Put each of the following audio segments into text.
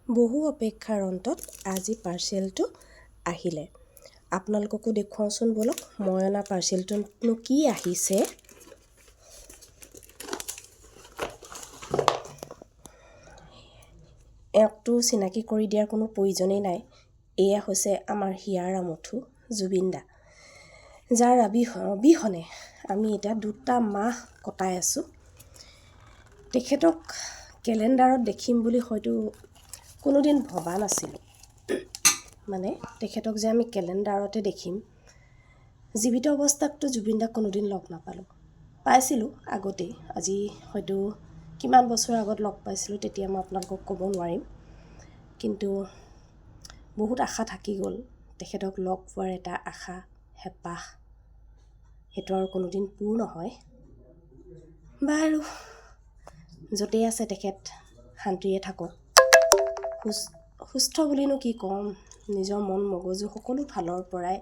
বহু অপেক্ষাৰ অন্তত আজি পাৰ্চেলটো আহিলে। আপোনালোককো দেখুৱাওঁচোন ব'লক, মই অনা পাৰ্চেলটোনো কি আহিছে। এওঁকতো চিনাকি কৰি দিয়াৰ কোনো প্ৰয়োজনেই নাই। এয়া হৈছে আমাৰ হিয়াৰ আমঠু জুবিন দা, যাৰ অবিহনে আমি এতিয়া 2টা মাহ কটাই আছোঁ। তেখেতক কেলেণ্ডাৰত দেখিম বুলি হয়তো কোনোদিন ভবা নাছিলোঁ। মানে তেখেতক যে আমি কেলেণ্ডাৰতে দেখিম, জীৱিত অৱস্থাততো জুবিন দাক কোনোদিন লগ নাপালোঁ। পাইছিলোঁ আগতেই, আজি হয়তো কিমান বছৰৰ আগত লগ পাইছিলোঁ তেতিয়া মই আপোনালোকক ক'ব নোৱাৰিম, কিন্তু বহুত আশা থাকি গ'ল তেখেতক লগ পোৱাৰ এটা আশা, হেঁপাহ, সেইটো আৰু কোনোদিন পূৰ নহয়। বাৰু য'তেই আছে তেখেত শান্তিৰে থাকক। সুস্থ বুলিনো কি ক'ম, নিজৰ মন মগজু সকলো ফালৰ পৰাই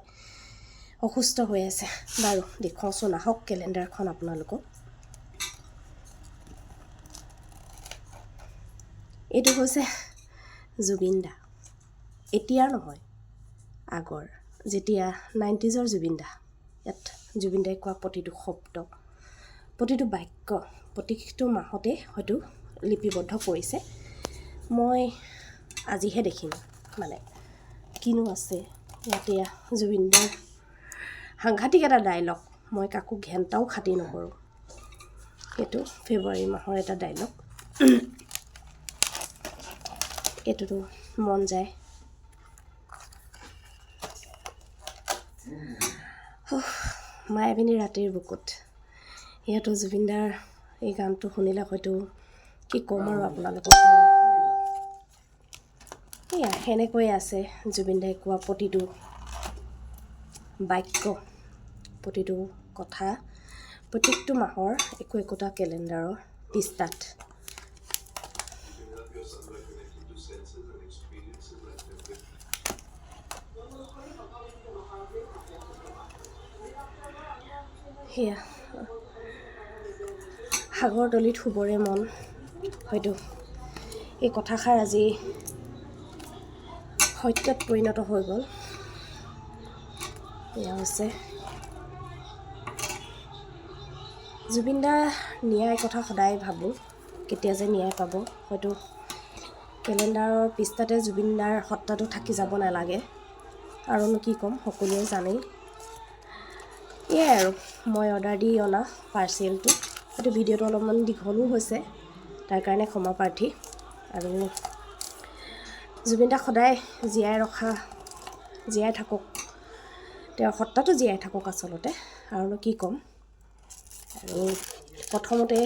অসুস্থ হৈ আছে। বাৰু দেখুৱাওঁচোন আহক কেলেণ্ডাৰখন আপোনালোকক। এইটো হৈছে জুবিন দা, এতিয়াৰ নহয়, আগৰ যেতিয়া 90s Zubeen দা। ইয়াত জুবিন দাই কোৱা প্ৰতিটো শব্দ, প্ৰতিটো বাক্য, প্ৰতিটো মাহতে হয়তো লিপিবদ্ধ কৰিছে। মই আজিহে দেখিম মানে কিনো আছে ইয়াতে। জুবিন দাৰ সাংঘাতিক এটা ডাইলগ, মই কাকো ঘেণ্টাও খাতি নকৰোঁ, সেইটো ফেব্ৰুৱাৰী মাহৰ এটা ডাইলগ। এইটোতো মন যায়। মায়াবিনী ৰাতিৰ বুকুত, ইয়াতো জুবিন দাৰ এই গানটো শুনিলে হয়তো কি ক'ম আৰু আপোনালোকক। এয়া সেনেকৈয়ে আছে জুবিন দাই কোৱা প্ৰতিটো বাক্য, প্ৰতিটো কথা, প্ৰত্যেকটো মাহৰ একো একোটা কেলেণ্ডাৰৰ পৃষ্ঠাত। সেয়া সাগৰ তলিত শুবৰে মন, হয়তো এই কথাষাৰ আজি সত্যত পৰিণত হৈ গ'ল। এয়া হৈছে জুবিন দাৰ ন্যায় কথা সদায় ভাবোঁ, কেতিয়া যে ন্যায় পাব। হয়তো কেলেণ্ডাৰৰ পৃষ্ঠাতে জুবিন দাৰ সত্তাটো থাকি যাব নালাগে, আৰুনো কি ক'ম, সকলোৱে জানেই। এয়াই আৰু মই অৰ্ডাৰ দি অনা পাৰ্চেলটো। এইটো ভিডিঅ'টো অলপমান দীঘলো হৈছে, তাৰ কাৰণে ক্ষমা প্ৰাৰ্থী। আৰু জুবিন দাক সদায় জীয়াই ৰখা, জীয়াই থাকক, তেওঁৰ সত্তাটো জীয়াই থাকক আচলতে, আৰুনো কি ক'ম। আৰু প্ৰথমতে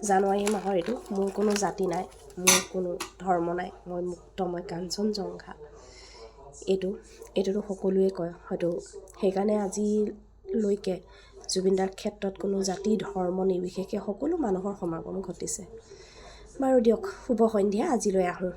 জানুৱাৰী মাহৰ এইটো, মোৰ কোনো জাতি নাই, মোৰ কোনো ধৰ্ম নাই, মই মুক্ত, মই কাঞ্চনজংঘা, এইটোতো সকলোৱে কয়। হয়তো সেইকাৰণে আজিলৈকে জুবিন দাৰ ক্ষেত্ৰত কোনো জাতি ধৰ্ম নিৰ্বিশেষে সকলো মানুহৰ সমাগম ঘটিছে। বাৰু দিয়ক, শুভ সন্ধিয়া, আজিলৈ আহোঁ।